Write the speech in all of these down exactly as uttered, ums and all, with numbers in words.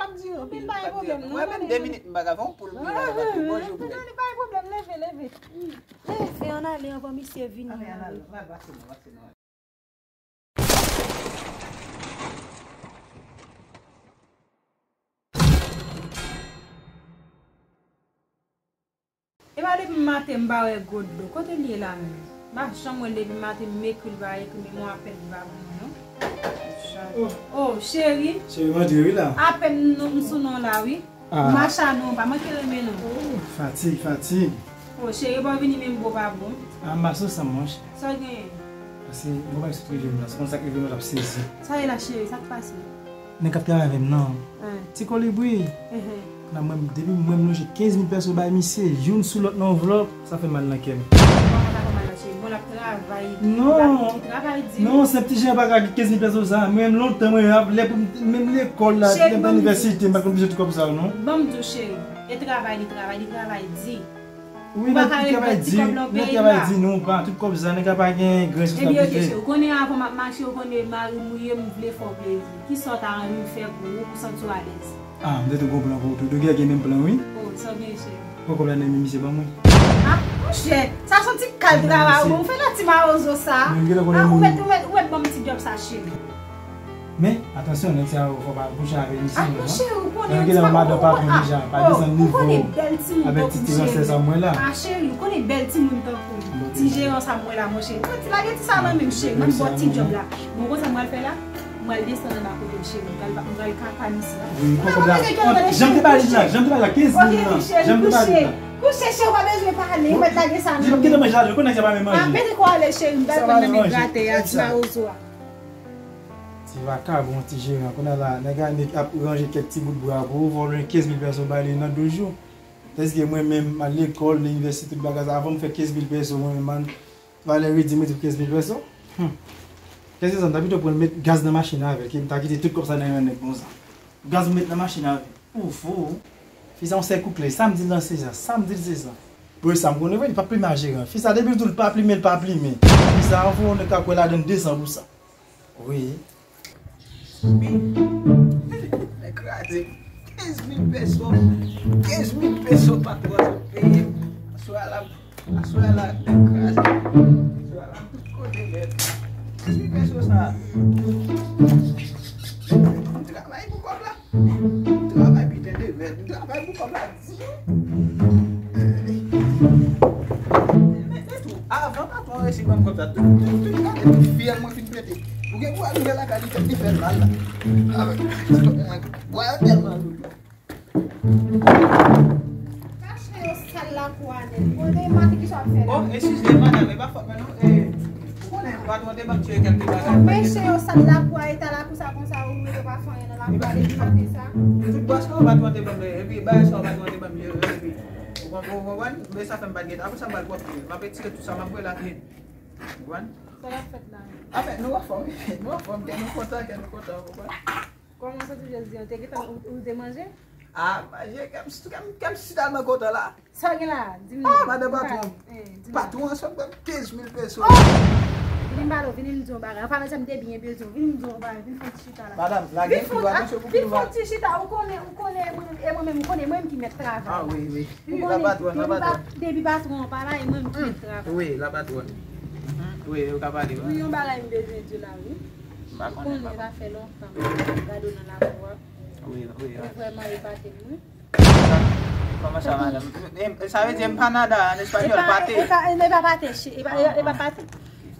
Ap di anpil, pa di anpil. Mwen menm de minit m pa ka fè yon poul bouyi avèk li. Bonjou, poulèt. Li pa gen pwoblèm, leve, leve. Leve, ann ale anvan misye vini. Ann ale, ann ale, ann ale, pase non, pase non. E pa depi maten m pa wè Godlo. Kote l ye la menm? M pa janm wè l depi maten, m ekri l pa ekri, men mwen apèl li pa ban mwen non. Oh, cheri. Cheri, m antre wi la. Apèn m sou non la wi. Ah. M mache a non, pa manke renmen non. Oh, fatig, fatig. Oh, cheri, pa vini menm bo pa bon. Ah, m pa sou sa, monchè. Sa w genyen? Paske yon bagay sot rive m la, se konn sa k rive m la, l ap sezi. Sa ye la, cheri, sa k pase? Nèg k ap travay avè m nan. Ti Kolibri. Kòm mwen, depi mwen m lonje kenz mil pèso bay misye, youn sou lòt nan anvlòp, sa fè mal nan kè m. Kòman sa fè mal nan kè w? Bon, l ap travay. Non. Li travay di. Non, senp ti jan pa ka gen kenz mil pèso sa. Mwen menm lontan, mwen ap lè pou m, menm lekòl la, lè m t anivèsite, m pa t konn bezwen tout kòb sa yo, non. Ban m di w, cheri, e travay li travay, li travay di. Wi, nèg ki travay di, nèg travay di nou pa, tout kòb sa, nèg la pa gen grenn responsabilite. Ebyen, ok, cheri, ou konnen avan m ap mache, ou konnen mari m ou ye, m vle fè w plezi. Kisa w ta renmen m fè pou ou, pou w santi w alèz? Ah, m te tou gon plan pou ou tou. Dogè gen menm plan, wi. Oh, sa byen, cheri. Pran kòb la nan men misye ban mwen. Ah, monchè, sa se yon ti kal travay, ou fè nan ti mawozo sa. Ah, ou mèt, ou mèt, ou mèt ban m ti djòb sa, cheri. Men, atansyon, nèg sa yo, fò pa bouche avè misye non. Ah, monchè, ou konnen ti madanm patwon deja, pa desann nivo avèk ti, ti ransè sa mwen la. Ah, cheri, ou konnen bèl timoun tankou m. Ti jeran sa mwen la, monchè. Mwen ti lage ti sa nan men m, cheri. Mwen bon ti djòb la. Bon, konsa mwen al fè la. Mwen al desann anba kote m, cheri. Mwen al, mwen al kaka misye. Wi, poko la. Jan m te pale la, jan m te pale la, kenz mil lan. Jan m te pale la. Kouche, cheri, ou pa bezwen pale. Mwen lage sa nan men m. Di m kite manje la, konnen se pa menm manje. Ah, mete kò ale, cheri. M pral pran nan men gratè a, ti mawozo a. Ti vakabon, ti jeran, kounye a la, nèg la ap ranje kèk ti bout bwa pou ou, vòlè kenz mil pèso bay li nan douz jou. Tandis ke mwen menm, m al lekòl, nan inivèsite, tout bagay sa, avan m fè kenz mil pèso, mwen menm, man, valè redi, mwen te kenz mil pèso. Hmm. Kenz mil pèso, m ta pito pran l met gaz nan machin avè l, ke m ta kite tout kòb sa nan men nèg konsa. Gaz m met nan machin avè l. Ou fou. Fi sa yon sèl kout klè, sa m di l lan se sa, sa m di l se sa. Pou sa m konnen vre, li pa plimen a jeran. Fi sa depi l di w l pa plimen, l pa plimen. Fi sa yon fou, nèg ka kwè ladan l de san pou san. Wi. Nèg kraze. Kenz mil pèso. Kenz mil pèso patwon sot peye. Aswè a la, aswè a la, nèg kraze. Aswè a la, tout kote nèt. Kenz mil pèso sa. M travay pou kòb la. M travay piten de mèd. M travay pou kòb la. Men, men tou, avan patwon an resi ban m kòb sa, tout, tout, tout, gade tout fyèl mwen fin pete. Ou gen pou al ouvè lakay li, li fè l mal la. Avèk bwa yo tèlman lou. Kache yo sal lakou a nèt. Bon, de maten ki sa w ap fè la? Oh, eskize, madanm, e pa fòt mwen non. E, ou konnen patwon te ban m tire kèk ti bagay. Mesye yo sal lakou a, eta lakou sa konsa, ou mete pa fè anyen nan lakou a depi maten sa. Tout bwa sa w patwon te ban m, epi bagay sa w patwon te ban m yo, epi, ou konprann, ou konprann? Men sa fè m pa t gen tan. Apre sa m pral pwòp li. M ap etire tout sa, m ap voye l ak li. Ou konprann? Sa l ap fèt la menm? Anfen, nou anfòm, nou anfòm, kè nou kontan, kè nou kontan, ou konprann? Kòman w santi jodi an? Te gentan ou, ou te manje? Ah, manje, kè m, kè m, kè m si tèlman kontan la. Sa w gen la? Di m non. Ah, madan patwon. Eh, di m non. Patwon an sot ban m kenz mil peso. Oh! Vini m pale w, vini m di w yon bagay. Anfen, mezanmi, depi m bezwen w, vini m di w yon bagay, vini fè yon ti chita la. Madanm, lage yon pil atansyon pou nou. Vini fè yon ti chita, ou konnen, ou konnen, mwen, e mwen menm, ou konnen, mwen menm ki mèt travay. Ah, wi, wi. Ou konnen, la patwòn, la patwòn. Depi patwon an pa la, e mwen menm ki mèt travay. Wi, la patwòn. Wi, ou ka pale, wi. Wi, yon bagay m bezwen di w la, wi. M pa konnen, m pa konnen. Ou konnen, sa fè lontan m ap gade w nan lakou a. Wi, wi. Ou vrèman epate m, wi. Kòman sa, madanm? E, e, sa vle di empanada an espanyòl, pate? E pa, e pa, e pa pate, che-, e pa, e, e pa pate.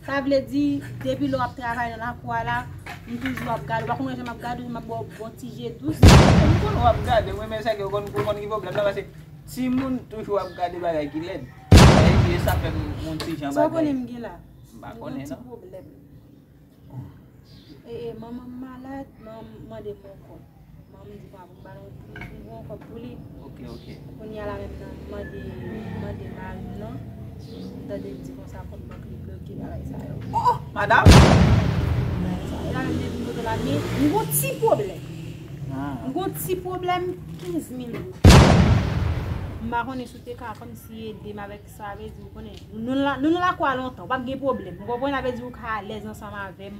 Sa vle di, depi lè w ap travay nan lakou a la, m toujou ap gade w. Ou pa konn wè jan m ap gade w, m ap ba w bon ti je dous. M konn w ap gade m, wi, men se ke ou konn, ou konn ki pwoblèm la, paske timoun toujou ap gade bagay ki lèd. E sa fè m yon ti jan bagay. Sa w konnen m gen la? M pa konnen, non. Yon ti pwoblèm. E, e, manman m malad, manman m mande m yon kòb. Manman m di pa pou m ba l yon, yon, yon kòb pou li. Ok, ok. Kounye a la menm nan, m mande, m mande mari m nan. M tande l di konsa kòb bank li bloke, bagay sa yo. Oh, madanm! Bagay sa yo. E la menm depi m kote la, men m gon ti pwoblèm. Ah. M gon ti pwoblèm kenz mil goud. M pa konnen si w te ka kòmsi ede m avèk sa, vle di, ou konnen, nou, nou la, nou, nou lakou a lontan, w p ap gen pwoblèm. Ou konprann? Sa vle di ou ka alèz ansanm avè m.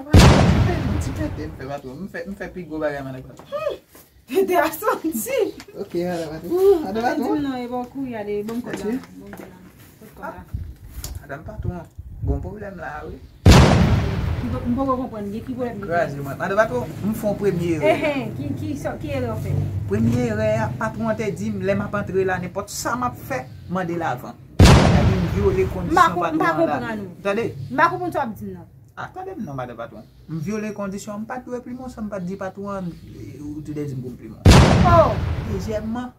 la. Ti pete, ti pete m fè, patwon. M fè, m fè pi gwo bagay, madan patwon. Pete a santi. Ok, madan patwon. Ooh, madan patwon. Di m non, e bon kouri, ale, bon kòb la. Bon kòb la. Kot kòb la? Madan patwon, gon pwoblèm la, wi. M poko konprann, gen ki pwoblèm? Kraze mwen. Madan patwon, m fè yon premye erè. Ehe, ki, ki, ki erè w fè? Premye erè a, patwon an te di m, lè m ap antre la, nenpòt sa m ap fè, mande l avan. Sa di m vyole kondisyon patwon an la. Tande? M pa konprann sa w ap di m nan. Ah, tande m non, madan patwon. M vyole kondisyon, m pa t dwe plimen w san m pa t di patwon an, ou te dwe di m pou m plimen w. Oh! Dezyèmman,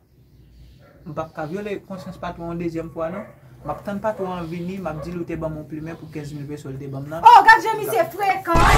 m p ap ka vyole konsyans patwon an yon dezyèm fwa non. M ap tann patwon an vini, m ap di l ou te ban m yon plimen pou kenz mil peso l te ban m nan. Oh, gad jan misye frekan!